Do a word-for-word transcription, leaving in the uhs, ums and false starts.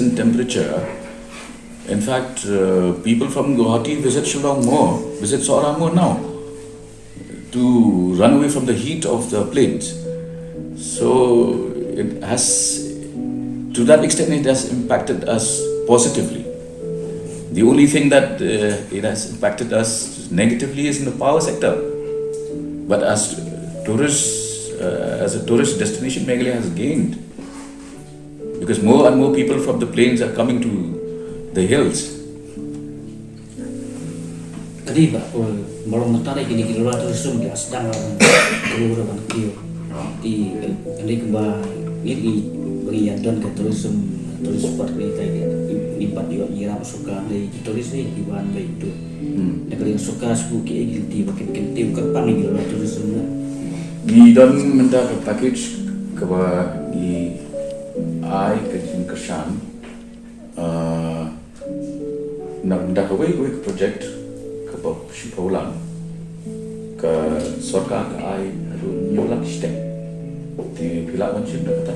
in temperature. In fact, uh, people from Guwahati visit Shillong more, visit Sohra more now to run away from the heat of the plains. So it has, to that extent, it has impacted us positively. The only thing that uh, it has impacted us negatively is in the power sector. But as tourists, uh, as a tourist destination, Meghalaya has gained because more and more people from the plains are coming to the hills. Ka dei ba, oh, baroh mynta dei kine ki lura tourism ki la sdang ban kiew, ban kiew. Te ka dei kumba ngi, ngi ba ngi ïa don ka tourism, tourist spot, ngi, ka dei ngi pat ïoh ngi ram sorkar, dei ki tourist ne ki wan dei tu. Na ka dei sorkar shu ki, ki lynti ba kin, kin tip kyrpang ïa ki lura tourism na. Ngi don mynta ka package kaba ngi ai ka jingkyrshan, ah, na bynta kawei kawei ka project kaba shu phew lang, ka sorkar ka ai haduh hynñiew lak shiteng. Te phi lah ban shim da kata.